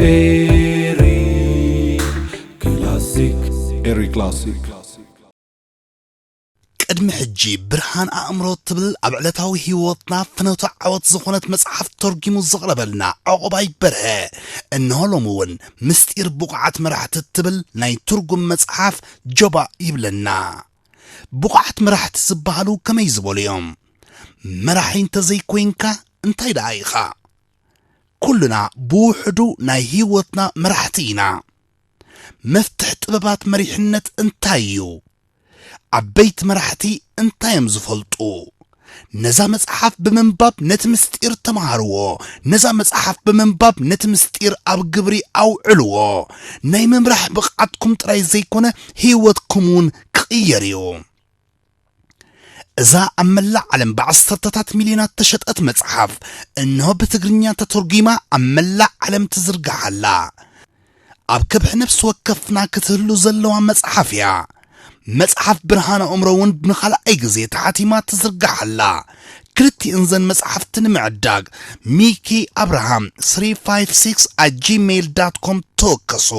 ኤሪ ክላሲክ፣ ኤሪ ክላሲክ። ቅድሚ ሕጂ ብርሃን ኣእምሮ ትብል ኣብ ዕለታዊ ህይወትና ፍኖተ ዓወት ዝኾነት መጽሓፍ ተርጒሙ ዘቕረበልና ዑቕባይ በርሀ፣ እንሆ ሎሚ እውን ምስጢር ብቑዓት መራሕቲ ትብል ናይ ትርጉም መጽሓፍ ጀባእ ይብለና። ብቑዓት መራሕቲ ዝበሃሉ ከመይ ዝበሉ እዮም? መራሒ እንተዘይኮይንካ እንታይ ደኣ ኢኻ? ኩልና ብውሕዱ ናይ ህይወትና መራሕቲ ኢና። መፍትሕ ጥበባት መሪሕነት እንታይ እዩ? ዓበይቲ መራሕቲ እንታይ እዮም ዝፈልጡ? ነዛ መጽሓፍ ብምንባብ ነቲ ምስጢር ተማሃርዎ። ነዛ መጽሓፍ ብምንባብ ነቲ ምስጢር ኣብ ግብሪ ኣውዕልዎ። ናይ ምምራሕ ብቕዓትኩም ጥራይ ዘይኮነ ህይወትኩም እውን ክቕየር እዩ። እዛ ኣብ መላእ ዓለም ብዓሰርተታት ሚልዮናት ተሸጠት መጽሓፍ፣ እንሆ ብትግርኛ ተተርጒማ ኣብ መላእ ዓለም ትዝርጋሕ ኣላ። ኣብ ከብሒ ነፍሲ ወከፍና ክትህሉ ዘለዋ መጽሓፍ እያ። መጽሓፍ ብርሃን ኣእምሮ እውን ንኻልኣይ ግዜ ተሓቲማ ትዝርጋሕ ኣላ። ክልቲእን ዘን መጽሓፍቲ ንምዕዳግ ሚኪ ኣብርሃም three five six at gmail dot com ተወከሱ።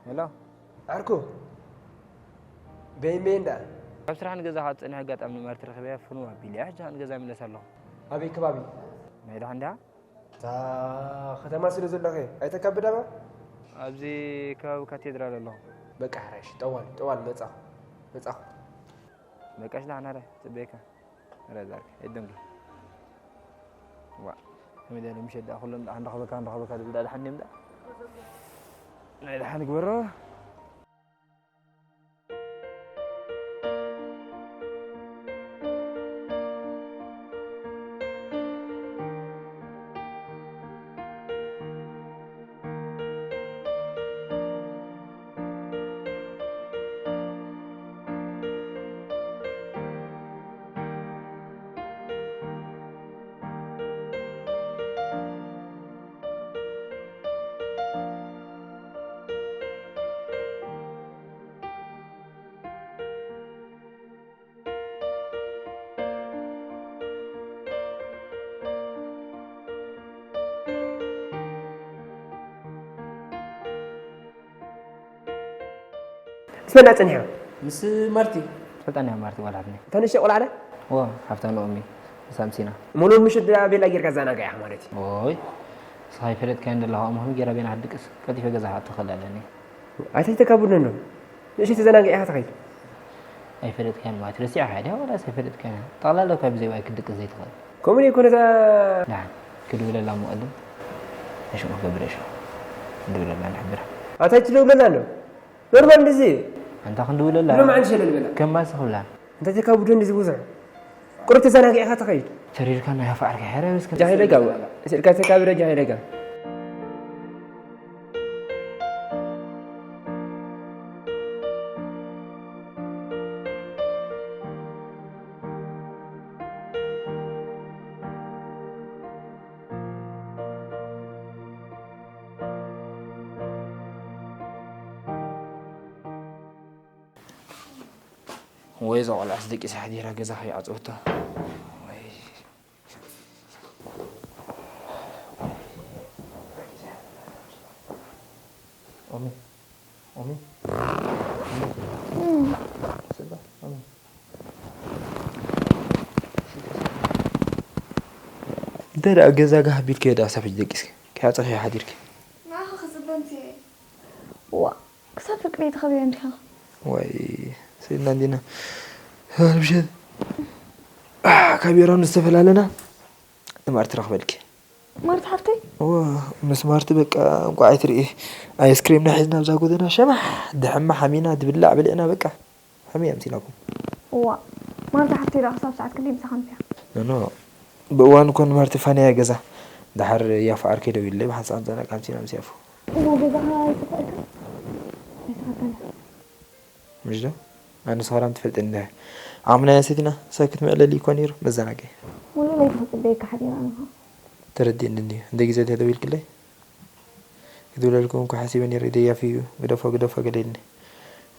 ሄሎ። ዓርኩ፣ በይን በይን ደኣ። ካብ ስራሕ ንገዛ ካብ ዝጸንሐ ኣጋጣሚ ንማርቲ ረኺበያ ፍንው ኣቢለያ፣ ሕጂ ንገዛ ይምለስ ኣለኹ። ኣበይ ከባቢ? ናይ ደሓን ደኣ? እታ ከተማ ስለ ዘለኹ ኣይተካብዳ ባ? ኣብዚ ከባቢ ካቴድራል ኣለኹ። በቃ ሕራይ፣ እሺ፣ ጠዋል፣ ጠዋል፣ መጻኹ፣ መጻኹ። በቃ እሺ፣ ደሓን ሕራይ፣ ጽበየካ። ረዛቅ፣ የደንጉ። ዋ፣ ከመይ ደለ ምሸት ደኣ ኩሎም ደኣ እንዳኸበካ፣ እንዳኸበካ ድብል ደኣ ደሓን ድዮም ደኣ? ናይ ደሓን ግበሮ። ምስ መን ጸኒሕካ? ምስ ማርቲ። ትፈልጣ እንዲኻ ማርቲ ጓል ሓትነይ? እታ ንእሽተይ ቆልዓ ዶ? እወ፣ ሓፍታ ናኦሚ፣ ሳምሲና። ሙሉእ ምሽት ብኣ ቤላ ጌርካ ዘናግዕኻ ማለት እዩ? ኦይ፣ ንስኻ ኣይፈለጥካዮን ዘለኻ፣ እሞ ከመይ ጌራ ቤና ክትድቅስ? ቀልጢፈ ገዛ ክኣቱ ክኽእል ኣለኒ። ኣይተጅተካ ቡድነ እንዶ? ንእሽተይ ተዘናጊዕካ ትኸይድ። ኣይፈለጥካዮን ማለት ረሲዕካዮ ድያ ዋላስ ኣይፈለጥካዮን? ጠቕላላ እኳ ብዘይ ዋይ ክትድቅስ ዘይትኽእል። ከምኡ ደይኮነ እዛ ደሓን ክድውለላ እሞ ቅድም። ሽዑ ክገብር እየ ሽዑ። ክድውለላ ንሕብራ። ኣታ ኣይትደውለላ ኣሎ። ኖርማል እንደዚ እዩ። ኣንታ ክንድውለላ። ሎም ዓንዲ ሸለል በላ። ከም ማስ ክብላ። እንታይ ተካብዶ እንደዚ ብዙሕ? ቁሩብ ተዘናጊዕካ ትኸይድ። ተሪርካ ናይ ኣፍዓርካ ሕረ በስከ። ጃሂለጋ፣ ስልካ ተካብረ ጃሂለጋ። ወይ እዛ ቆልዓስ ደቂሳ ሓዲራ ገዛ ከይዓፀወታ። ወይ። ኦሚ፣ ኦሚ፣ ኦሚ። ስባ፣ ኦሚ። እንታይ ደኣ ገዛ ጋህ ቢልከዮ ደኣ ሳብ ሕጂ ደቂስኪ? ከይዓፀኽዮ ሓዲርኪ? ንዓኻ ክፅበ እንተ እየ። ዋ፣ ክሳብ ፍቅሪ ተኸቢረ እንዲኻ። ዋይ፣ ሰይድና እንዲና። ምሸት ካሜራውን ዝተፈላለና። ንማርቲ ረኽበልኪ። ማርቲ ሓፍተይ? እወ፣ ምስ ማርቲ በቃ እንቋዕ ኣይትርኢ። ኣይስክሬምና ሒዝና ኣብዛ ጎደና ሸማሕ፣ ድሕማ ሓሚና፣ ድብላዕ በሊዕና በቃ። ሓሚያ ኣምሲናኩም። እዋ፣ ማርቲ ሓፍተይ ደኣ ክሳብ ሰዓት ክንደይ ምሳኻ ኣምስያ? ኖ፣ ኖ። ብእዋኑ እኮ ንማርቲ ፋንያ ገዛ። ደሓር ያፋዓር ከይደው ኢለይ ብሓንሳብ ኣምሳና ኣምሲና ኣምስያፉ። እሞ ገዛኻ ኣይጠፋእካ? ኣይተኸተለ። ምሽ ዶ? ኣነ ሰኸራም ትፈልጥኒ እንዲኻ። ዓቕምና እያ ሰቲና፣ ሳክት መዕለሊ እኮ ነይሩ፣ መዘናግዒ። ሙሉእ ለይቲ ክጽበየካ ሓዲረ ኣነ ኸኣ። ተረዲእኒ እንድዩ። እንደ ግዜ እንተ ደዊልክለይ፣ ክድውለልኩም እኮ ሓሲበ ነይረ፣ ደያፊ እዩ፣ ግደፎ፣ ግደፎ ገለ ኢልኒ።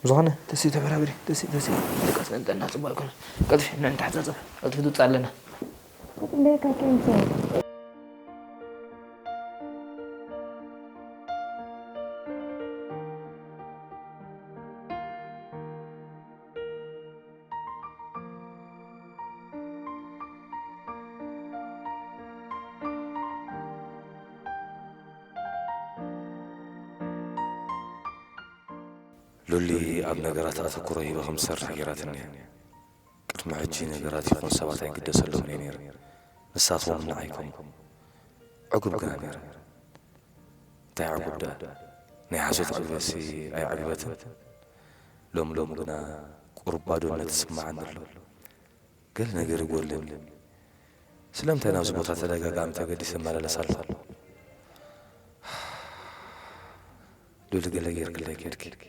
ብዝኾነ፣ ተስኢ ተበራብሪ፣ ተስኢ፣ ተስኢ። ደቃስ ንጥዕና ጽቡቕ ኣይኮነን። ቀልጥፊ፣ ንሕና ንተሓጻጸብ፣ ቀልጥፊ ትውጻእ ኣለና። ክጽበየካ እኮ እየ። ሉሊ ኣብ ነገራት ኣተኩሮ ሂባ ከም ዝሰርሕ ገይራትኒ እያ። ቅድሚ ሕጂ ነገራት ይኹን ሰባት ኣይግደሰሎምን እየ ነይረ። ንሳቶም እውን ንዓይ ከምኡ። ዕጉብ ግና ነይረ። እንታይ ዕጉብ ደኣ? ናይ ሓሶት ዕግበትሲ ኣየዕግበትን። ሎም ሎም ግና ቁሩብ ባዶነት ይስምዓኒ ኣሎ። ገለ ነገር ይጎድለኒ። ስለምንታይ ናብዚ ቦታ ተደጋጋሚ ተገዲሰ እመላለስ ኣለኹ? ሉሊ፣ ገለ ጌርክለይ ከድኪ።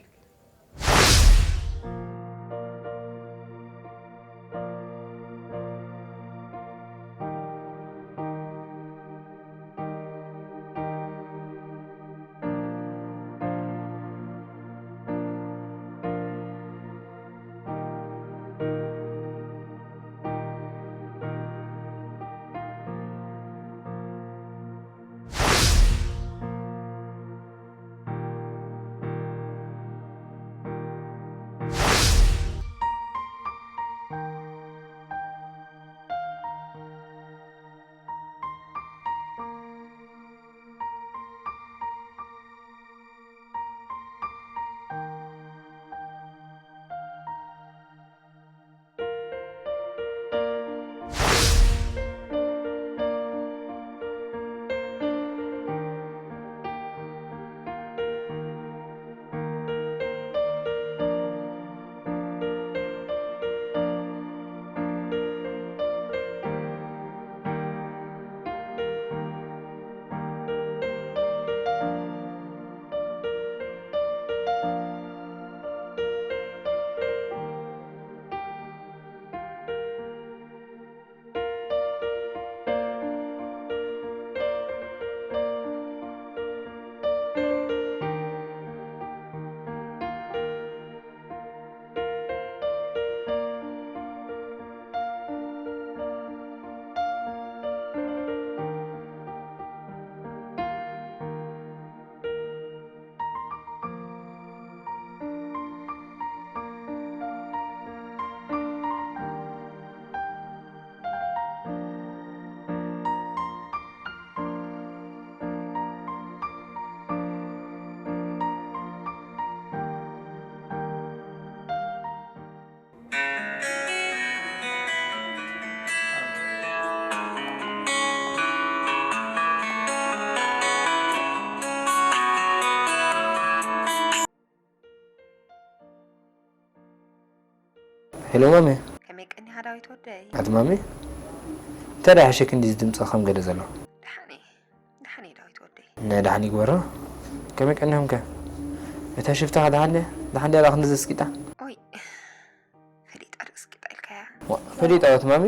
ሄሎ ማሜ። ከመይ ቀኒኻ ዳዊት ወደይ? ኣቲ ማሜ፣ እንታይ ደኣ ሓሸክ እንዲዚ ድምፂ ከም ገለ ዘሎ? ደሓን እየ፣ ደሓን እየ ዳዊት ወደይ። ናይ ደሓን ይግበሮ። ከመይ ቀኒኹም ከ? እታ ሽፍታ ከ ደሓን ድያ? ደሓን ድያ ደኣ ክንዲ ዘስቂጣ? ኦይ፣ ፈሊጣ ዶ ኣስቂጣ ኢልካያ? ዋ፣ ፈሊጣ ኣቲ ማሜ።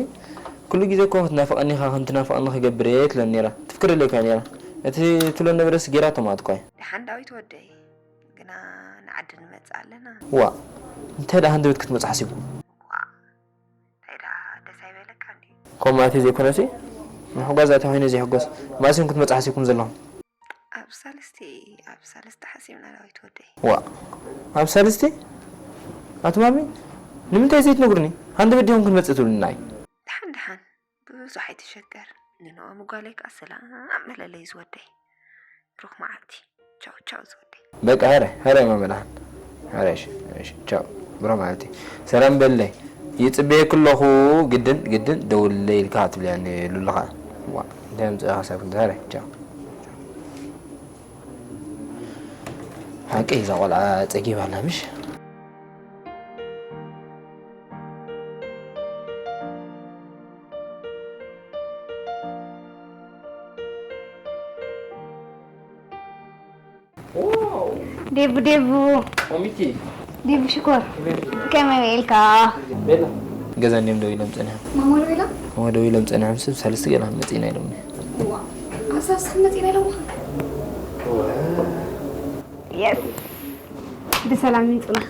ኩሉ ግዜ እኮ ክትናፍቐኒ ኢኻ፣ ከም ትናፍቐኒ ክገብር እየ ትብለኒ ነይራ። ትፍክረለይ እኮ እያ ነይራ። እቲ ትብሎ ነበረስ ገይራቶ ማለት እኮ እያ። ደሓን ዳዊት ወደይ፣ ግና ንዓዲ ንመጽእ ኣለና። ዋ፣ እንታይ ደኣ ሃንደበት ክትመጽእ ሓሲብኩም? ዋ፣ እንታይ ደኣ ደስ ኣይበለካ እንድዩ? ከምኡ ማለት ዘይኮነሲ፣ ምሕጓዝ ኣቲ ኮይነ ዘይሕጎስ። መዓስ እዮም ክትመጽእ ሓሲብኩም ዘለኹም? ኣብ ሳልስቲ፣ ኣብ ሳልስቲ ሓሲብና ዳዊት ወደይ። ዋ፣ ኣብ ሳልስቲ? ኣቲ ማሚ፣ ንምንታይ ዘይትነግሩኒ? ሃንደበት ዲኹም ክንመጽእ ትብሉኒ ንዓይ? ደሓን ደሓን፣ ብዙሕ ኣይትሸገር። ንኖኦም ጓለይ ከኣ ሰላም በለለይ ዝወደይ። ብሩኽ መዓልቲ። ቻው ቻው ዝወደይ። በቃ፣ ሀረ፣ ሀረ ማመ ደሓን። ሀረ፣ እሺ፣ እሺ፣ ቻው። ብሩኽ መዓልቲ። ሰላም በለለይ። ይጽበየኪ ኣለኹ፣ ግድን፣ ግድን ደውልለይ ኢልካ ትብለኒ ሉላ ኸኣ። ዋ፣ እንታይ ኣምጽእኻ ሰብ ክንዲ፣ ሀረ፣ ቻው። ሓቂ እዛ ቆልዓ ጸጊባ ኣላ ምሽ? ዴቡ ዴቡ ኦሚቲ ዴቡ ሽኮር ከመይ ውዒልካ? ቤላ ገዛ እንዲዮም ደው ኢሎም ጸኒሖም። ማማ ደው ኢላ? እወ ደው ኢሎም ጸኒሖም። ሰብ ሳልስቲ ገና መጺና ኢሎምኒ። ዋ፣ ኣብ ሳልስቲ መጺና ኢሎምኻ? የስ። ብሰላም ይምጹና።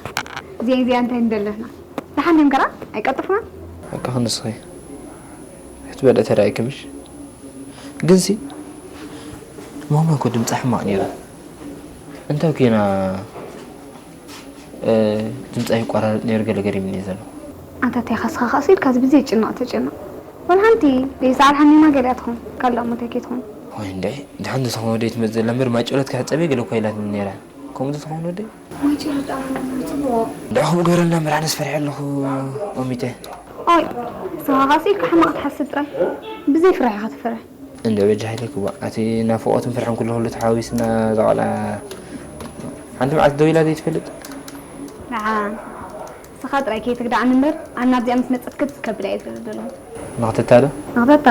እዚኣ እዚኣ እንታይ እንደለና? ደሓን ድዮም ከራ? ኣይቀልጥፉና? ኣካ ክንስኺ። ክትበልዕ ተራእይኪ ምሽ? ግንሲ ማማ እኮ ድምጻ ሕማቕ ነይሩ። እንታይ ኮይና፣ እ፣ ድምጻ ይቆራረጥ ነይሩ፣ ገለ ገሪምኒ እዩ ዘሎ። ኣንታ እንታይ ኢኻ ስኻ ከኣ ኢልካ እዚ ብዘይ ጭናቕ ተጨናቕ። ወላ ሓንቲ ደይ ሰዓል ሓሚማ ገሊኣ ትኹን፣ ካልእ እሞ እንታይ ከይትኹን። ወይ እንደ፣ ደሓን ተሰኽሞ ደይ ትመጽእ ዘላ እምበር ማይ ጨሎት ክሕጸብ እየ ገለ እኮ ኢላትኒ ነይራ። ከምኡ ዶ ትኸውን ወደይ? ማይ ጨሎት ደኣ ጽቡቕ። እንድዒ ከምኡ ግበረልና እምበር ኣነስ ፈሪሐ ኣለኹ ኦሚተ። ኣይ፣ ንስኻ ኻስ ኢልካ ሕማቕ ትሓስብ ጥራይ። ብዘይ ፍራሕ ኢኻ ትፈርሕ። እንደ በጃ ሃይለክ እዋ፣ ኣቲ ናፍቖትን ፍርሕን ኩሉ ኩሉ ተሓዋዊስና እዛ ቆልዓ ሓንቲ መዓልቲ ደው ኢላ ዘይትፈልጥ። ንዓ፣ ንስኻ ጥራይ ከይትግድዓኒ እምበር፣ ኣነ ኣብዚኣ ምስ መጸት ክትስ ከብዳ እየ ዝብል ዘለኹ። ንኽተታ ዶ? ንኽተታ።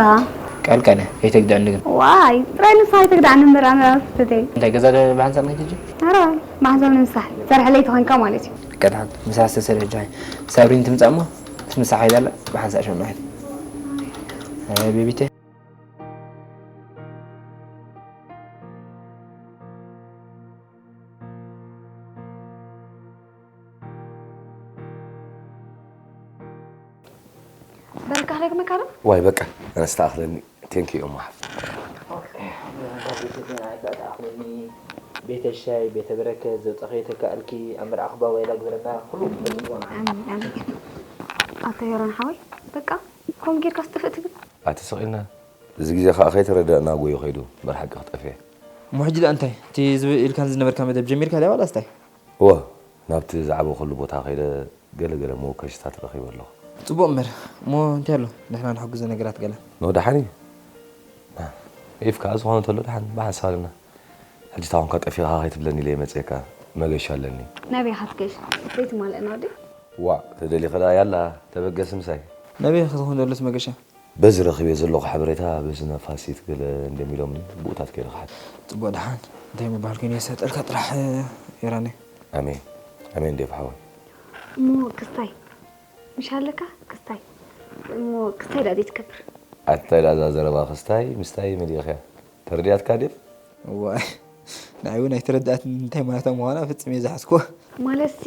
ቃል ቃል እያ፣ ከይተግድዐኒ ግን። ዋይ፣ ጥራይ ንስኻ ኣይተግድዓኒ እምበር፣ ኣነ ኣብ ፍተተይ። እንታይ ገዛ ዶ ብሓንሳብ ናይ ትጂ? ኧረ፣ ብሓንሳብ ንምሳሕ፣ ሰርሐለይ ተኾንካ ማለት እዩ። በቃ ደሓን፣ ምሳሕ ዝተሰርሐ ጃሂ። ሳብሪን ትምጻእ እሞ፣ ምስ ምሳሕ ከይዳ ኣላ፣ ብሓንሳብ ሸምና ሄድ። ኣይ፣ ቤቢተይ። በረካ ክደግመካ ዶ? ዋይ በቃ፣ ኣነስ ተኣኽለኒ። ቴንክ ዩ እሞ ሓፍ። ቤተ ሻይ፣ ቤተ በረከት፣ ዘውፀኸ የተካእልኪ፣ ኣብ መርዓ ክባባይላ ግበረና፣ ኩሉ ኣሜን፣ ኣሜን። ኣቶ ሄሮን ሓወይ፣ በቃ፣ ከምኡ ጌርካ ስጥፍእ ትብል? ኣቲ ስቕ ኢልና። እዚ ግዜ ኸኣ ከይተረዳእና ጎዩ ኸይዱ፣ እምበር ሓቂ ክጠፍኤ። እሞ ሕጂ ደኣ እንታይ? እቲ ዝብል ኢልካን ዝነበርካ መደብ ጀሚርካ ድያ ዋላስ እንታይ? እወ፣ ናብቲ ዝዓበኹሉ ቦታ ከይደ ገለ ገለ መወከሽታት ረኺበ ኣለኹ። ጽቡቕ እምበር፣ እሞ እንታይ ኣሎ? ንሕና ንሕግዞ ነገራት ገለ። ኖ፣ ደሓን እዩ። ና፣ ኢፍ ከኣ ዝኾነ እንተሎ ደሓን ብሓንሳብ ኣለና። ሕጂ እታ ኾንካ ጠፊእኻ ከይትብለኒ ኢለ እየ መጺኤካ። መገሻ ኣለኒ። ናበይ ኢኻ ትገሽ? ዘይትማልእና ወዲ? ዋእ፣ ተደሊኺ ደኣ ያላ፣ ተበገሲ ምሳይ። ናበይ ኢኻ ዝኾነ ዘሎስ መገሻ? በዚ ረኺበዮ ዘለኹ ሓበሬታ፣ በዚ ነፋሲት ገለ እንደሚሎምኒ ብኡታት ከይደ ክሓት። ጽቡቕ ደሓን፣ እንታይ ምባል ኮይኑ የሰጠልካ ጥራሕ፣ የራኒ። ኣሜን፣ ኣሜን ዴቭ ሓወይ። እሞ ክስታይ፣ ምሽ ኣለካ ክስታይ? እሞ ክስታይ ደኣ ዘይትከብር? ኣታ ኢላ እዛ ዘረባ ክስታይ ምስታይ መሊእኽያ። ተረዲኣትካ ዴቭ? እዋይ፣ ንዓይ እውን ኣይተረድኣትን እንታይ ማለታ ምዃና ፍጽም እየ ዝሓዝኩዋ። ማለትሲ፣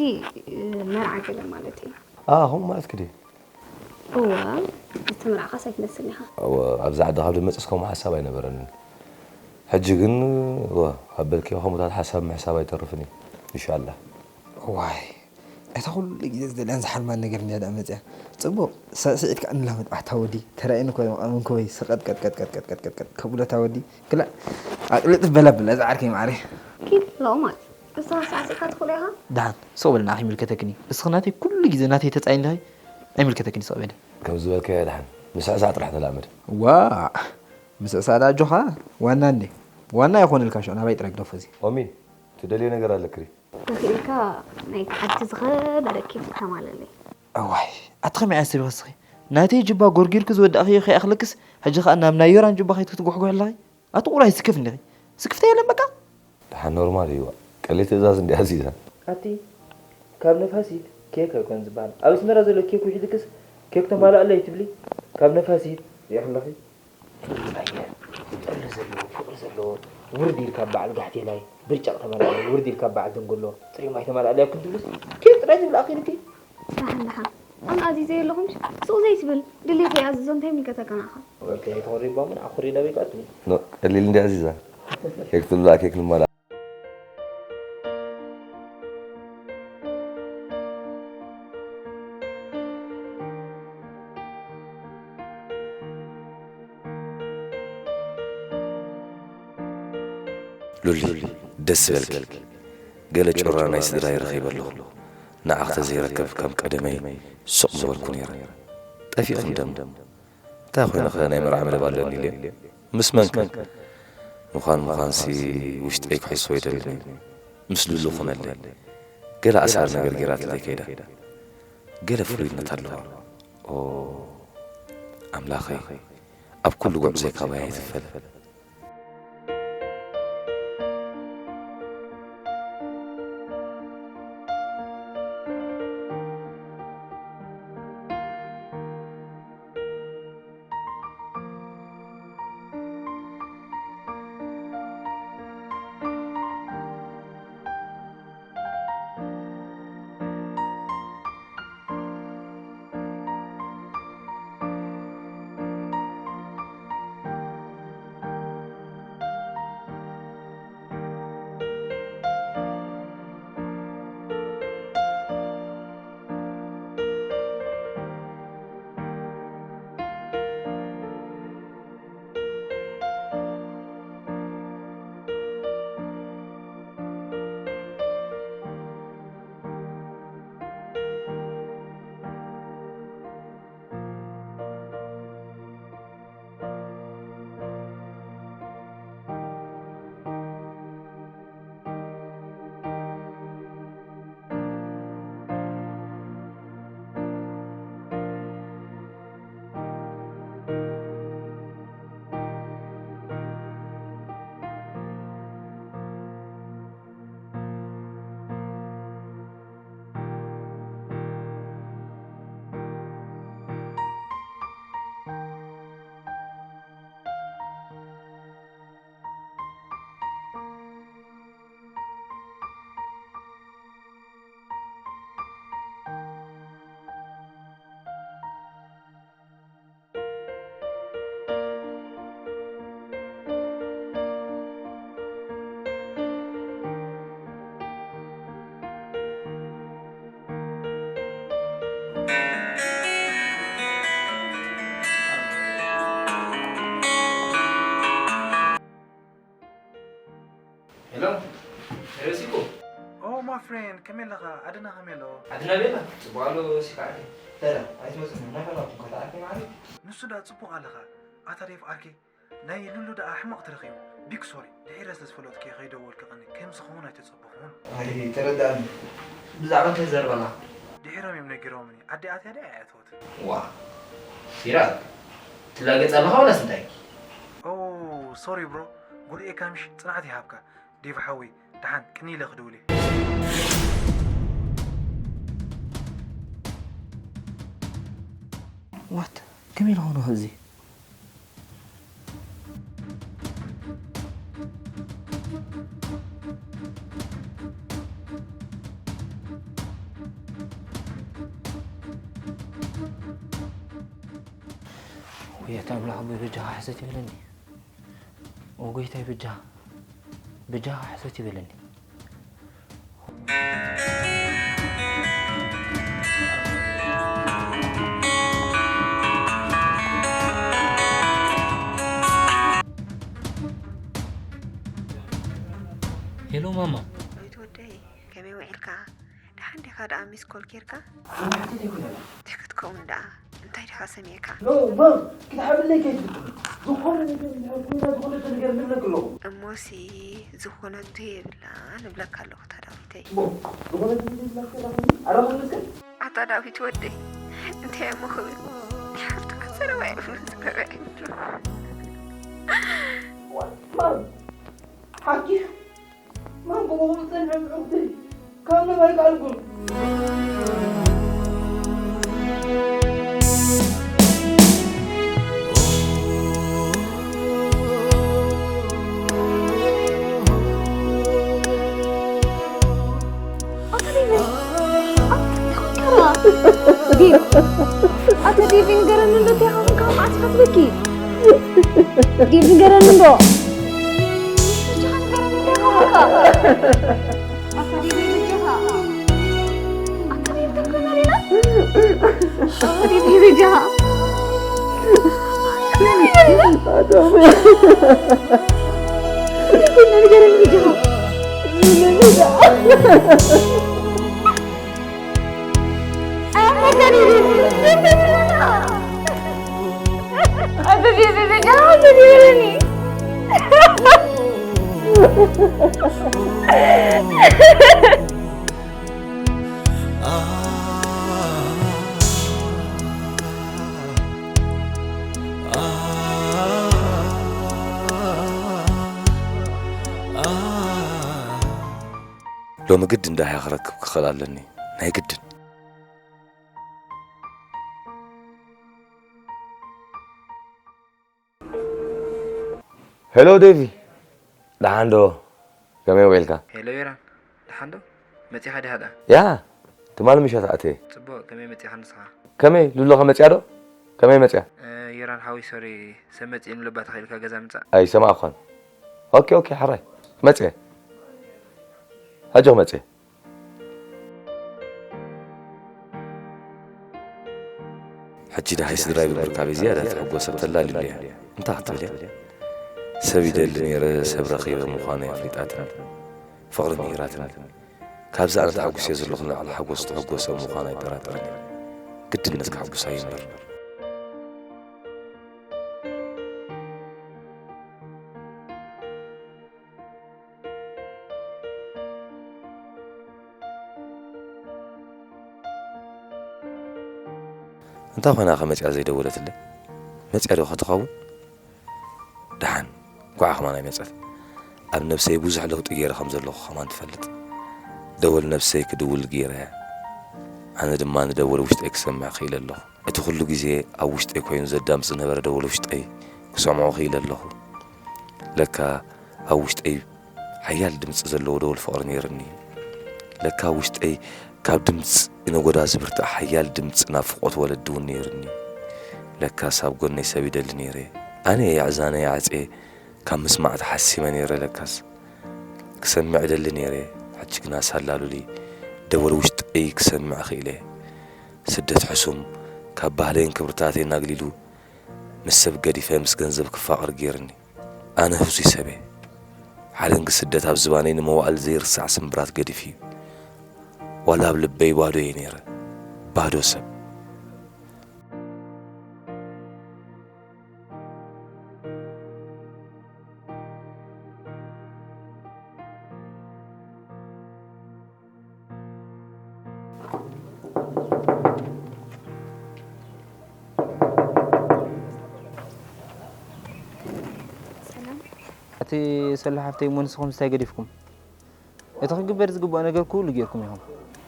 መርዓ ገለ ማለት እዩ። ኣዎ፣ ከምኡ ማለትኪ ድዩ? እወ፣ እቲ መርዓኻስ ኣይትመስልን ኢኻ። እወ፣ ኣብዚ ዓዲ ካብ ዝመጽእስ ከምኡ ሓሳብ ኣይነበረንን። ሕጂ ግን፣ እወ፣ ካብ በልክዮ ከምኡታት ሓሳብ ምሕሳብ ኣይተርፍን እዩ። ኢንሻላህ። እዋይ፣ እታ ኩሉ ግዜ ዝደልያን ዝሓልማን ነገር እንድያ ደኣ መጽያ። ጽቡቕ፣ ሳዕስዒት ከኣ ንላመድ። ኣታ ወዲ፣ ተራእየኒ እኮ እዮም፣ ኣመንኮ ወይ፣ ሰቐጥ ቀጥ ቀጥ ቀጥ ቀጥ ቀጥ ቀጥ ቀጥ ከብሎ እታ ወዲ። ክላ፣ ኣቕልጥፍ በላ ብላ፣ እዛ ዓርከይ ማዕረ። ኪድ፣ ሎማት፣ እሳ ሳዕስዒትካ ትኽእሎ ኢኻ? ደሓን፣ ስቕ በል፣ ንዓኺ ይምልከተክን እዩ። እስኺ ናተይ ኩሉ ግዜ ናተይ ተጻይ እንዲኺ፣ ኣይምልከተክን እዩ፣ ስቕ በሊ። ከም ዝበልካዮ ደሓን፣ ምስዕሳዕ ጥራሕ ተላመድ። ዋእ፣ ምስዕሳዕ ደኣ ኣጆኻ፣ ዋና እንዴ። ዋና ይኾነልካ፣ ሽዑ ናባይ ጥራይ ግደፎ እዚ። ኦሚ፣ ትደልዮ ነገር ኣለክሪ? ተኽኢልካ ናይ ዓዲ ዝኸበረ ኬክ ተማለለይ። እዋይ፣ ኣቲ ከመይ ዓይነት ሰብ ኢኺ እስኺ? ናተይ ጁባ ጎርጊርኪ ዝወዳእኽዮ ከይኣኽለክስ፣ ሕጂ ኸኣ ናብ ናይ ዮራን ጁባ ከይድኪ ትጉሕጉሒ ኣለኺ? ኣቲ ቁራይ ስክፍ እንዲኺ። ስክፍታ የለን በቃ። ደሓን ኖርማል እዩ። ቀሊል ትእዛዝ እንዲ ኣዚዛ። ኣቲ ካብ ነፋሲት ኬክ ኣይኮን ዝበሃል። ኣብ ኣስመራ ዘሎ ኬክ ውሒድክስ ኬክ ተማልኣለይ ትብሊ? ካብ ነፋሲት ሪኢኺ ኣለኺ? ኣየ፣ ጥሪ ዘለዎ፣ ፍቕሪ ዘለዎ፣ ውርድ ኢልካ በዓል ጋሕቴላይ፣ ብርጨቕ ተመልኣለይ፣ ውርድ ኢልካ በዓል ደንጎሎ፣ ጽሩይ ማይ ተመልኣለይ ኣብ ክንትብልስ፣ ኬፍ ጥራይ ትብል ኣኺልኪ። ደሓን ደሓን። ኣነ ኣዚዘ የለኹምሽ፣ ሱቕ ዘይትብል፣ ድሌት ይኣዝዞ፣ እንታይ ይምልከተካ ንዓኻ? ወልከ ተኾሪቦም፣ ንዓ ኮሪዳ በይቃ ትብል። ኖ፣ ቀሊል እንዲ ኣዚዛ። ኬክ ትብላ፣ ኬክ ንማላ። ሉሊ፣ ደስ ይበልኪ። ገለ ጩራ ናይ ስድራይ ረኺበ ኣለኹ። ንዓኽ ተዘይረክብ ከም ቀደመይ ሱቕ ምበልኩ ነይረ። ጠፊእኹም ደም። እንታይ ኮይነ ኸ ናይ መርዓ መደብ ኣለኒ ኢለ? ምስ መንከ? ምዃን ምዃንሲ ውሽጠይ ክሕስዎ ይደልን እዩ። ምስ ሉሉ ኹነለይ። ገለ ኣሳር ነገር ጌራትለይ ከይዳ። ገለ ፍሉይነት ኣለዋ። ኦ፣ ኣምላኸይ፣ ኣብ ኩሉ ጉዕዞይ ካባይ ኣይትፈል። ሄሎ፣ ሄሎ ሲኮ። ኦ፣ my friend፣ ከመይ ኣለኻ? ኣደና ከመይ ኣሎ? ኣደና ቤላ፣ ጽቡቕ ኣሎ ሲካ ዓርከይ። ተራ፣ ኣይትመጽእን፣ ናይ ፈላኩም ከተኣርኪ ማለት? ንሱ ደኣ ጽቡቕ ኣለኻ። ኣታ ዴቭ ዓርከይ፣ ናይ ሉሉ ደኣ ሕማቕ ተረኺቡ። ቢግ ሶሪ፣ ድሒረ ስለ ዝፈለጥኩ ከይደወልኩ ቀኒ፣ ከምዚ ክኸውን ኣይተጸበኹን። ኣይ፣ ተረዳእኒ። ብዛዕባ እንታይ ዘርበላ? ድሒሮም እዮም ነጊሮምኒ። ኣደ ኣትያ ድያ ኣይኣተወትን? ዋ፣ ሲራክ፣ ትላገጽ ኣለኻ ወላስ እንታይ? ኦ፣ ሶሪ ብሮ፣ ጎዲኤካ ምሽ፣ ጽንዓት ይሃብካ። ዴቭ ሓወይ፣ ደሓን ቅኒ ኢለ ክድውል እየ። ዋት? ከመይ ኢለ ኾነ እዚ? ወየት ኣምላኽ ኣቦይ በጃኻ ሕሰት ይበለኒ። ኦ ጎይታይ በጃኻ፣ በጃኻ ሕሰት ይበለኒ። ሄሎ ማማ። ዳዊት ወደይ፣ ከመይ ውዒልካ? ደሓን ዲኻ ደኣ ሚስ ኮል ጌርካ? ሰማዕቲ ዘይኮነ። እንታይ ክትከውን ደኣ? እንታይ ዲኻ ሰሚዕካ? ኖ፣ ማም፣ ክትሓብለይ ከይትፍትን። ዝኾነ ነገር እንድሕር ኮይና፣ ዝኾነ ነገር ንብለክ ኣለኹ። እሞሲ፣ ዝኾነቶ የብላን እብለካ ኣለኹ፣ እታ ዳዊተይ። እሞ፣ ዝኾነ ነገር የብላን ከይዳ፣ ኣረ፣ መለስከ? ኣታ ኣታ ዳዊት ወደይ፣ እንታይ እሞ ክብል? ሓፍትኻ ዘረባ የብሉን፣ ዘረባ የብሉን። ሓኪ ማን ብኡ ዝጸንሐ ብዕውቲ ካብ ነባይ ቃልኩም ኣታ ዴቪድ፣ ኣታ እንታይ ኮንካ? ዴቭ፣ ኣታ ዴቪድ ንገረኒ እንዶ እንታይ ኮንካ? መዓስ ፈትለኪ? ዴቭ ንገረኒ እንዶ። ብቻ ንገረኒ እንታይ ኮንካ? ኣታ ዴቪድ በጃኻ። ኣታ ዴቪድ እንታይ ኮንካ ሌላ? ኣታ ዴቪድ በጃኻ። ኣታ ዴቪድ በጃኻ። ሎሚ ግድን ዳህያ ክረክብ ክኽእል ኣለኒ፣ ናይ ግድን። ሄሎ ዴቪ፣ ደሓን ዶ? ከመይ ውዒልካ? ሄሎ ዮራን፣ ደሓን ዶ? መጺኻ ዲኻ ደኣ? ያ፣ ትማሊ ምሸት ኣትየ። ጽቡቕ፣ ከመይ መጺኻ ንስኻ? ከመይ፣ ሉላኸ መጺኣ ዶ? ከመይ መጺኣ? እ፣ ዮራን ሓወይ፣ ሶሪ፣ ሰብ መጺኡ ንሉባ ተኸኢልካ ገዛ ምጻእ። ኣይሰማዕኳን። ኦኬ፣ ኦኬ፣ ሕራይ። መጺአ። ሕጂ ክመጺ እየ። ሕጂ ደሃይ ስድራይ ብምርካበይ ዝያዳ ትሕጎስ ሰብ ተላልዩለይ እያ። እንታይ ክትብል እያ? ሰብ ይደሊ ነይረ፣ ሰብ ረኺበ ምዃነይ ኣፍሊጣትኒ። ፍቕሪ ምሂራትኒ። ካብዚ ኣነ ተሓጒሰዮ ዘለኹ ንላዕሊ ሓጎስ ትሕጎስ ሰብ ምዃና ኣይጠራጠርን እየ። ግድነት ከሕጉሳ እየ እምበር። እንታይ ኮይና ከ መጺኣ ዘይደወለትለይ? መጺኣ ዶ ከትኸውን? ደሓን፣ እንኳዕ ከማን ኣይመጸት። ኣብ ነብሰይ ብዙሕ ለውጢ ገይረ ከም ዘለኹ ከማን ትፈልጥ። ደወል ነብሰይ ክድውል ገይረ። ኣነ ድማ ንደወል ውሽጠይ ክሰምዕ ክኢለ ኣለኹ። እቲ ኩሉ ግዜ ኣብ ውሽጠይ ኮይኑ ዘዳምጽ ዝነበረ ደወል ውሽጠይ ክሰምዖ ክኢለ ኣለኹ። ለካ ኣብ ውሽጠይ ሓያል ድምጺ ዘለዎ ደወል ፍቕሪ ነይርኒ። ለካ ውሽጠይ ካብ ድምጺ ነጎዳ ዝብርትዕ ሓያል ድምጺ ናፍቖት ወለዲ እውን ነይርኒ። ለካስ ኣብ ጎነይ ሰብ ይደሊ ነይረ። ኣነ የዕዛነ የዓጽየ ካብ ምስማዕ ተሓሲመ ነይረ። ለካስ ክሰምዕ እደሊ ነይረ። ሕጂ ግና ሳላ ሉሊ ደወል ውሽጠይ ክሰምዕ ክኢለ። ስደት ሕሱም ካብ ባህለይን ክብርታተይን ኣግሊሉ ምስ ሰብ ገዲፈ ምስ ገንዘብ ክፋቐር ገይርኒ። ኣነ ህዙይ ሰብ እየ። ሓደንጊ ስደት ኣብ ዝባነይ ንመዋእል ዘይርሳዕ ስምብራት ገዲፉ እዩ። ዋላ ኣብ ልበይ ባዶ እየ ነይረ። ባዶ ሰብ። እቲ ሰሎ ሓፍተይ እሞ ንስኹም እንታይ ገዲፍኩም? እቲ ክግበር ዝግብኦ ነገር ኩሉ ጌርኩም ኢኹም።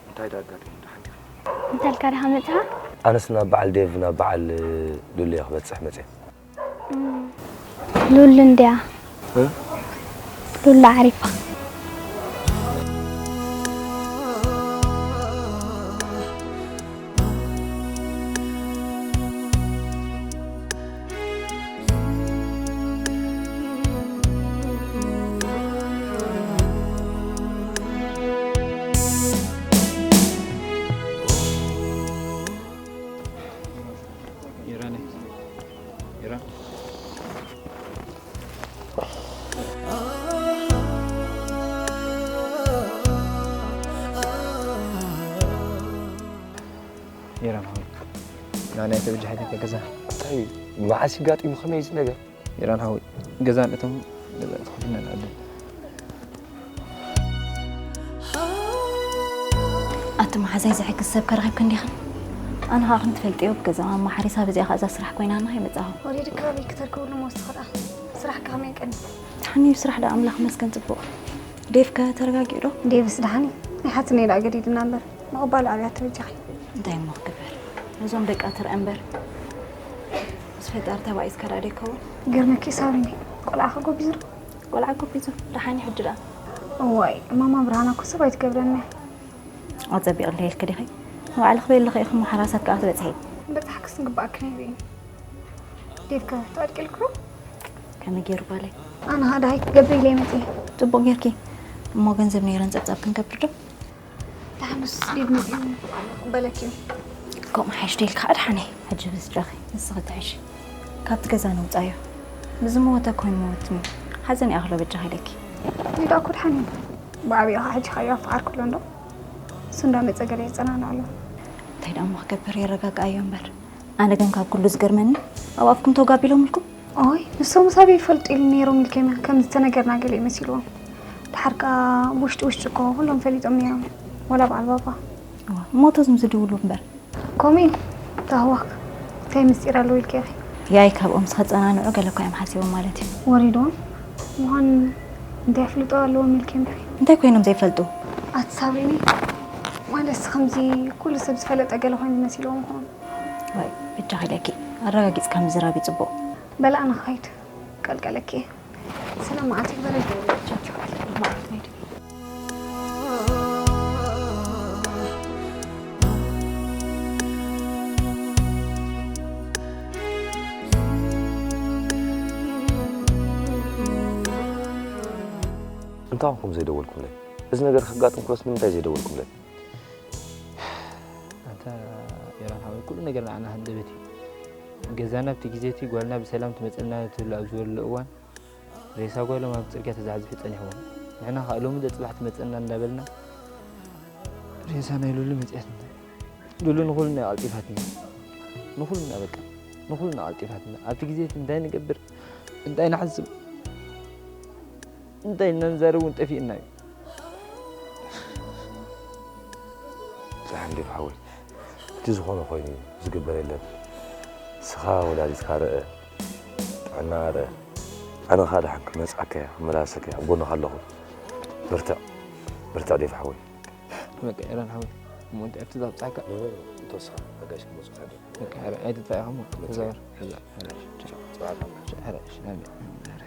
እንታይ ደኣ ኣጋጢሙ? ደሓን ዲኺ? እንታይ ኢልካ ዲኻ መጺኻ? ኣነስ ናብ በዓል ዴቭ ናብ በዓል ሉሊ እየ ክበጽሕ መጺአ። ሉል እንድያ። ሉላ ዓሪፋ። ዮራን ሓወይ፣ ንዓና ተበጃሒትካ ገዛ። እንታይ እዩ? መዓስ እዩ ጋጢሙ? ከመይ እዩ እዚ ነገር? ዮራን ሓወይ፣ ገዛ ንእቶም ገዛ ተኸፊልና ንዕድል። ኣቲ መሓዛይ ዝሕግዝ ሰብ ከረኺብክ እንዲኽን? ኣነ ኸዓ ክንትፈልጥዮ ብገዛ ማማ ሓሪሳ በዚኣ ኸዓ እዛ ስራሕ ኮይና ኣነ ከይመጻኹ። ወሊድካ ኣበይ ክተርክብሉ መወስኺ ደኣ? ስራሕካ ከመይ ቀኒ? ተሓንዩ ስራሕ ደኣ ኣምላኽ መስገን ጽቡቕ። ዴቭ ከ ተረጋጊኡ ዶ? ዴቭስ ደሓን እዩ። ናይ ሓትነይ ደኣ ገዲድና እምበር ምቕባሉ ኣብያ ተበጃኺ። እንታይ እሞ ክግበር? ነዞም ደቃ ትርአ እምበር ምስ ፈጣሪ ተባኢስካ ደኣ ዶ ይከውን? ግርምኪ ሳብሪኒ፣ ቆልዓ ከጎቢዙ ዶ? ቆልዓ ጎቢዙ ደሓን እዩ ሕጂ ደኣ። እዋይ ማማ ብርሃና እኮ ሰብ ኣይትገብረና። ኣጸቢቕለይ ኢልኪ ዲኺ? ንባዕልኺ በሊ ኸ ኢኺ እሞ ሓራሳት ከኣ ትበጽሒ። በጻሕክስ ንግባኣኪ ነይሩ እዩ። ዴቭ ከ ተቐልቂልክሩ? ከመይ ገይሩ ጓለይ? ኣነ ኸኣ ደሃይ ክገብር ኢለ መጽየ። ጽቡቕ ጌርኪ። እሞ ገንዘብ ነይረን ጸብጻብ ክንገብር ዶ? ደሓን ንሱስ ዴቭ መጺኡ ክቕበለኪ እዩ። ከምኡ ሓይሽ ዶ ኢልካ ከኣ ደሓነይ። ሕጂ በጃኺ ንስኺ ትሕሺ። ካብቲ ገዛ ነውጻዮ። ብዝመወተ እኮ ይመወትኒ። ሓዘን ይኣኽሎ በጃኺ ኢለኪ። ንዳ እኮ ደሓን እዩ። ብዓቢኡ ኸዓ ሕጂ ኸኣ ኣፍቓር ክብሎ እንዶ እሱ እንዳመጸ ገለ የጸናንዖ ኣሎ። እንታይ ደኣ እሞ ክገብር የረጋግኣዮ እምበር። ኣነ ግን ካብ ኩሉ ዝገርመኒ ኣብ ኣፍኩም ተውጋ ኣቢሎምልኩም? ኦይ ንሶም ሳበይ ይፈልጡ ኢሉ ነይሮም ኢልከም ከም ዝተነገርና ገለ ይመሲልዎም። ድሓር ከኣ ውሽጢ ውሽጢ እኮ ኩሎም ፈሊጦም ነይሮም ወላ በዓል ባባ። እዋ እሞ እቶም ዝድውሉ እምበር። ከምኡ እዩ። ተህዋክ እንታይ ምስጢር ኣለዎ ኢልኪ ኢኺ? ያይ ካብኦም ዝኸጸናንዑ ገለ እኳ እዮም ሓሲቦም ማለት እዩ። ወሪድዎም ምዃን እንታይ ኣፍልጦ ኣለዎም ኢልኪ እንድኺ? እንታይ ኮይኖም ዘይፈልጡ? ኣቲ ሳብሪኒ ማለት ከምዚ ኩሉ ሰብ ዝፈለጠ ገለ ኮይኑ መሲልዎም ይኸውን። ወይ ብጃኺ ኢለኪ ኣረጋጊጽካ ምዝራብ እዩ ጽቡቕ። በላ ኣነ ክኸይድ ቀልቀለኪ እየ። ሰላም መዓልቲ ይግበረልኪ። ቻው ቻው። መዓልቲ ናይ ድቢ። እንታይ ኾንኩም ዘይደወልኩምለይ? እዚ ነገር ከጋጥም ኩሎስ ንምንታይ ዘይደወልኩምለይ? ኣንታ ኤራን ሓወይ ኩሉ ነገር ንዓና ሃንደበት እዩ። ገዛና ኣብቲ ግዜ እቲ ጓልና ብሰላም ትመጸልና ትህሉ ኣብ ዝበለሉ እዋን ሬሳ ጓሎም ኣብ ጽርግያ ተዛሕዚሑ ጸኒሕዎም። ንሕና ከኣ ሎሚ ዶ ጽባሕ ትመጸልና እንዳበልና ሬሳ ናይ ሉሉ መጺኣትና። ሉሉ ንኹልና እያ ቀልጢፋትና። ንኹልና በቃ ንኹልና ቀልጢፋትና። ኣብቲ ግዜ እቲ እንታይ ንገብር እንታይ ንሓስብ እንታይ ኢልና ንዛረብ እውን ጠፊእና እዩ። ደሓን ዴቭ ሓወይ፣ እቲ ዝኾነ ኮይኑ እዩ፣ ዝግበር የለን። ንስኻ ወላዲትካ ርእ፣ ጥዕና ርእ። ኣነ ኸኣ ደሓን ክመጽኣካ እየ፣ ክመላለሰካ እየ፣ ኣብ ጎንኻ ኣለኹ። በርትዕ፣ በርትዕ ዴቭ ሓወይ። በቃ ኤረን ሓወይ፣ እሞ እንታይ ኣብቲ ዘብጻሕካ ተወስኻ ኣጋሽ ክመጽእ ሓደ በቃ ሕረ ኣይትጥፋእ ኢኻ እሞ ተዛወር። ሕዛ ሕረ ሕረ ሕረ ሕረ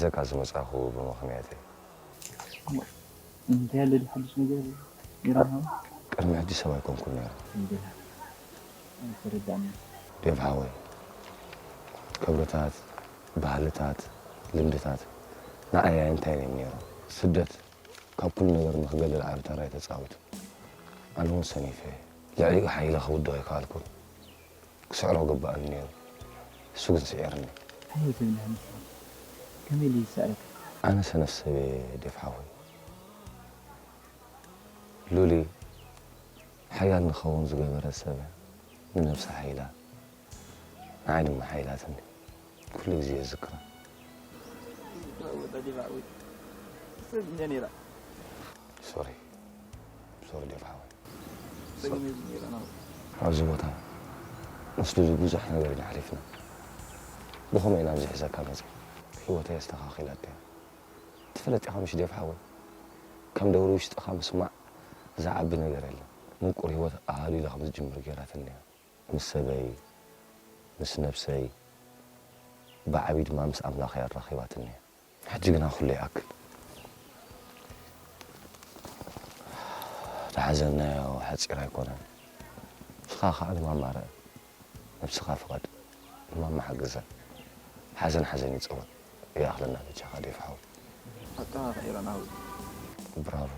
ዘካ ዝመጻኹ ብምኽንያት እዩ። እንታይ ኣሎ ድዩ ሓድሽ ነገር? ኢራናዊ ቅድሚ ሕጂ ሰብ ኣይኮንኩን ነይረ። እንዴ ኣይተረዳእኒ። ዴቭ ሓወይ፣ ክብርታት፣ ባህልታት፣ ልምድታት ንዓይ እንታይ እዮም ነይሮም? ስደት ካብ ኩሉ ነገር ንክገልል ዓቢ ተራ እዩ ተጻዊቱ። ኣነ እውን ሰኒፈ እየ። ልዕሊኡ ሓይለ ክውድቕ ኣይከኣልኩን። ክስዕሮ ግባእኒ ነይሩ። እሱ ግን ስዒርኒ። እንታይ ትብልሃ ንስኻ? ከመይ ኢሉ ይስዕረካ? ኣነ ሰነፍ ሰብ እየ ዴፍ ሓወይ። ሉሊ ሓያል ንኸውን ዝገበረ ሰብ ንነብሳ ሓይላ ንዓይ ድማ ሓይላትኒ። ኩሉ ግዜ የዝክራ። ወዳ ዲባ ወይ ሰብ እንደ ነይራ ሶሪ ሶሪ ዴፍ ሓወይ። ሰግሜ ዝነይራ ነው። ኣብዚ ቦታ ምስ ሉሊ ብዙሕ ነገር ኢና ሓሊፍና። ብኸመይ ኢና ኣብዚ ሒዘካ መፅእ? ህይወተይ ኣስተኻኺላቶ እያ። ትፈልጥ ኢኻ ምሽ ዴፍ ሓወይ? ከም ደውሪ ውሽጥኻ ምስማዕ ዝዓቢ ነገር የለን። ምቁር ህይወት ኣሃሊላ ከም ዝጅምር ገይራትኒ እያ። ምስ ሰበይ፣ ምስ ነብሰይ፣ ብዓብዪ ድማ ምስ ኣምላኽ እያ ኣራኺባትኒ እያ። ሕጂ ግና ኩሉ ይኣክል። ዝሓዘናዮ ሓፂር ኣይኮነን። ንስኻ ኸዓ ንማማ ርኣ፣ ነብስኻ ፍቐድ፣ ንማማ ሓግዛ። ሓዘን ሓዘን ይፀወት፣ ይኣኽለና በጃኻ ዴፍ ሓው። ኣጠኻኺ ኢራናዊ ብራቮ።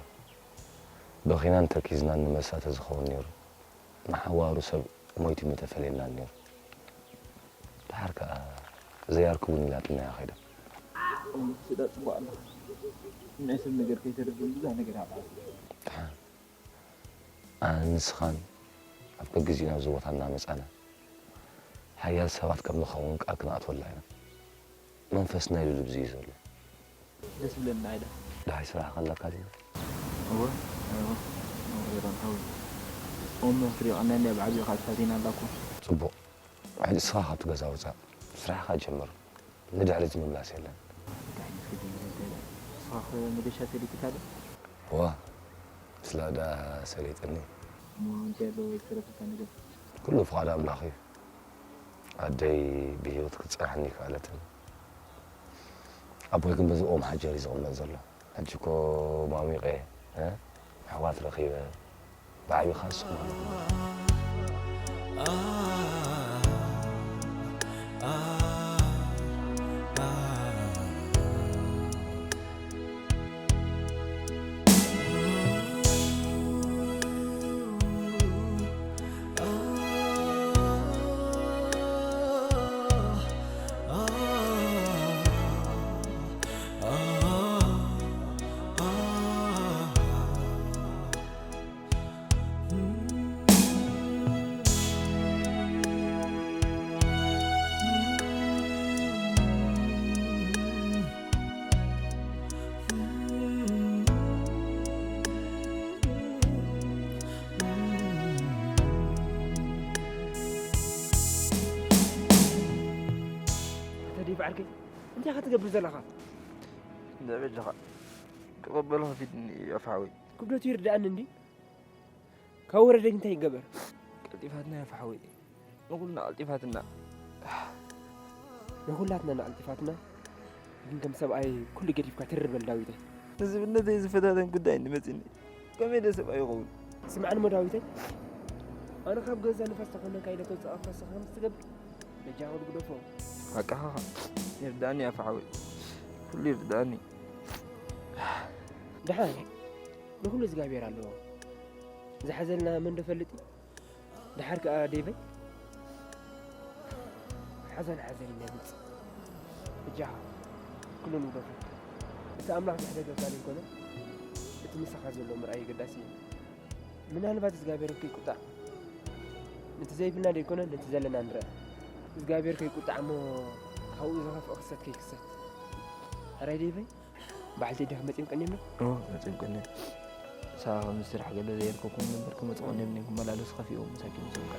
በኺናን ተኪዝናን ንመሳ ተዝኸውን ነይሩ፣ ንሓዋሩ ሰብ ሞይቱ ምተፈለየናን ነይሩ። ደሓር ከኣ ዘይ ኣርክቡኒ ኢላትና እያ ኸይዳ። ስዳ ጽቡቅ ኣለኻ። ናይ ሰብ ነገር ከይተደብን ብዙሕ ነገር ኣባል ደሓን ኣነ ንስኻን ኣብ ገግዚኡ ናብዚ ቦታ እናመጻና ሓያል ሰባት ከም ንኸውን ቃል ክንኣትወላ ኢና። መንፈስ ናይ ሉሊ ብዚ እዩ ዘሎ። ደስ ብለና ኣይዳ። ደሃይ ስራሕ ከለካ ድዩ? እወ እወ። እወ። ኦም ፍሪቕና እንዲያ ብዓብዩ ካልሳቲና ኣላኩ። ጽቡቕ። ሕጂ እስኻ ካብቲ ገዛ ውጻእ። ስራሕኻ ጀምር። ንድሕሪት ምምላስ የለን። እንታይ ምስ ክጅምር እንታይ ኢለ? ንስኻ ኸ መገሻ ሰሊጥካ ዶ? ዋ ስላዳ ሰሊጥኒ። እሞ እንታይ ኣሎ ዝተረፈካ ነገር? ኩሉ ፍቓድ ኣምላኽ እዩ። ኣደይ ብህይወት ክትጸንሓኒ ኣይከኣለትን። ኣቦይ ግን በዚ ኦም ሓጀር እዩ ዝቕመጥ ዘሎ። ሕጂ እኮ ማሚቐ እ ኣሕዋት ረኺበ ብዓቢኻ ንስኹም ኣለኹም። ኣታ ዴቭ ዓርከይ፣ እንታይ ኢኻ ትገብር ዘለኻ? እንዳ በጃኻ ክቕበሎ ከፊትኒ እዩ ኣፍሓወይ። ክብደቱ ይርድኣኒ እንዲ። ካብ ወረደግ እንታይ ይገበር? ቀልጢፋትና ኣፍሓወይ። ንኹልና ቀልጢፋትና። ንኹላትና ንቐልጢፋትና፣ ግን ከም ሰብኣይ ኩሉ ገዲፍካ ትርር በል ዳዊተይ። ንዝብነተይ ዝፈታተን ጉዳይ እንድመፅኒ ከመይ ኢለ ሰብኣይ ይኸውን? ስምዓኒ እሞ ዳዊተይ፣ ኣነ ካብ ገዛ ንፋስ ተኾነካ ኢለ ከውፅኣካ ንስኻ ከምዚ ትገብር? በጃኻ ግደፎ። ሓቅኻ ይርድኣኒ ኣፍሓወይ፣ ኩሉ ይርድኣኒ። ደሓን ንኹሉ እግዚኣብሔር ኣለዎ። ዝሓዘልና መን ዶ ፈልጥ እዩ? ደሓር ከኣ ዴቨይ ሓዘን ሓዘን ኢና ይመጽእ። በጃኻ ኩሉ ንግደፎ። እቲ ኣምላኽ ዘሕደገካ ዘይኮነ እቲ ምሳኻ ዘሎ ምርኣይ ኣገዳሲ እዩ። ምናልባት እግዚኣብሔር ከይቁጣዕ ነቲ ዘይብልና ዘይኮነ ነቲ ዘለና ንርኣ። እግዚኣብሔር ከይቁጣዕ እሞ ካብኡ ዝኸፍእ ክሰት ከይክሰት። ሕራይ ዴቨይ? በዓልቲ ዲኻ መጺኦም ቀኒዮም? ኦ መጺኦም ቀኒዮም። ንሳ ከም ስራሕ ገለ ዘየርከብኩም ነበር ክመጹ ቀኒዮም እዮም ክመላለሱ ከፊኦም መሳኪን ሰብካ።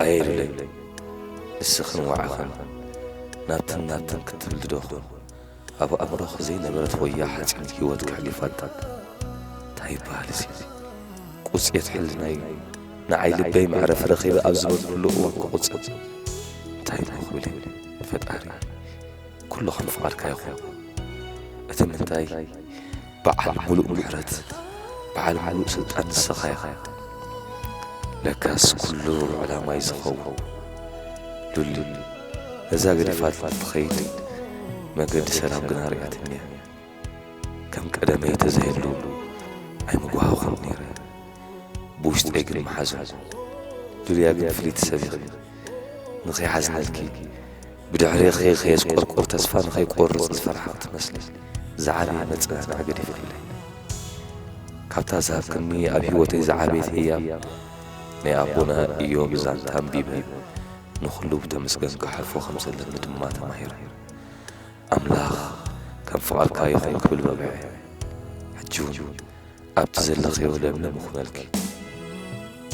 ኣየ ሉለይ፣ ንስኽን ዋዕኽን ናብትን ናብትን ክትብል ድደኹ፣ ኣብ ኣእምሮኺ ዘይነበረት ወያ ሓጺን ህይወት ከሕሊፋታ። እንታይ ይበሃል እዚ? ቁጽየት ሕልናይ ንዓይ ልበይ መዕረፊ ረኺበ ኣብ ዝበልኩሉ እዋን ክቑጸር። እንታይ እሞ ክብል እየ? ፈጣሪ ኩሉ ከም ፍቓድካ ይኹን። እቲ ምንታይ በዓል ሙሉእ ምሕረት፣ በዓል ሙሉእ ስልጣን ንስኻ ኢኻ። ለካስ ኩሉ ዕላማይ ዝኸውን። ሉሊ፣ ነዛ ገዲፋት ትኸይድ መገዲ ሰላም ግና ርያትኒ እያ። ከም ቀደመይ ተዘይህሉ ኣይምጓሃኹን ነይረ። ብውሽጠይ ግን መሓዞ። ሉልያ ግን ፍልይቲ ሰብ ኢኺ። ንኸይሓዝነልኪ፣ ብድሕሬኺ ከየስቆርቁር ተስፋ ንኸይቆርጽ ዝፈርሓ ክትመስሊ፣ ዝዓበየ መጸናንዒ ገዲፍክለይ። ካብታ ዝሃብክኒ ኣብ ህይወተይ ዝዓበየት ህያብ፣ ናይ ኣቦና ኢዮብ ዛንታ ኣንቢበ፣ ንኹሉ ብተመስገን ክሓልፎ ከም ዘለኒ ድማ ተማሂረ። ኣምላኽ ከም ፍቓድካ ይኹን ክብል በብዐ። ሕጂ እውን ኣብቲ ዘለኽዮ ለምለም ይኹነልኪ።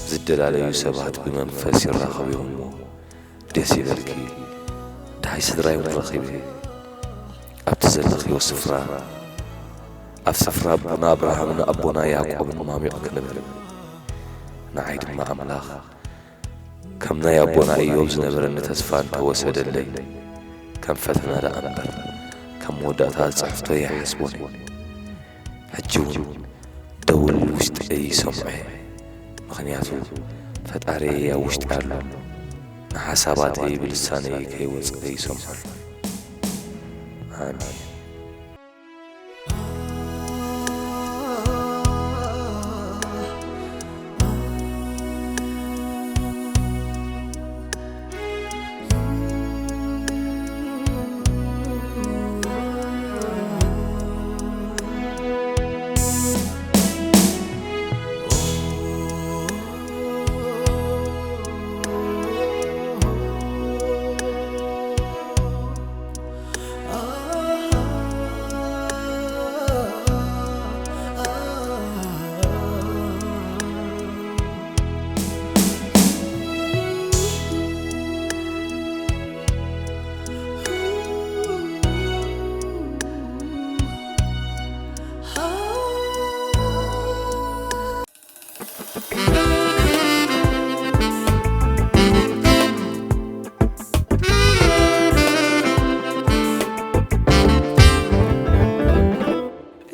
ዝደላለዩ ሰባት ብመንፈስ ይራኸቡ እዮም እሞ ደስ ይበልኪ። ደሓይ ስድራይ እውን ረኺበ። ኣብቲ ዘለኽዮ ስፍራ፣ ኣብ ስፍራ ኣቦና ኣብርሃምን ኣቦና ያዕቆብን ማሚቕ ክንብል፣ ንዓይ ድማ ኣምላኽ ከም ናይ ኣቦና ኢዮብ ዝነበረኒ ተስፋ እንተወሰደለይ፣ ከም ፈተና ደኣ እምበር፣ ከም መወዳእታ ዝጽሕፍቶ ኣይሓስቦን እየ። ሕጂ እውን ደውል ውሽጠይ ይሰምዖ እየ። ምኽንያቱ ፈጣሪየይ ኣብ ውሽጢ ኣሎ። ንሓሳባተይ ብልሳነይ ከይወጸ ይሰምዖ ኣሎ። ኣሜን።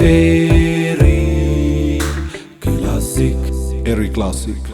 ኤሪ ክላሲክ፣ ኤሪ ክላሲክ።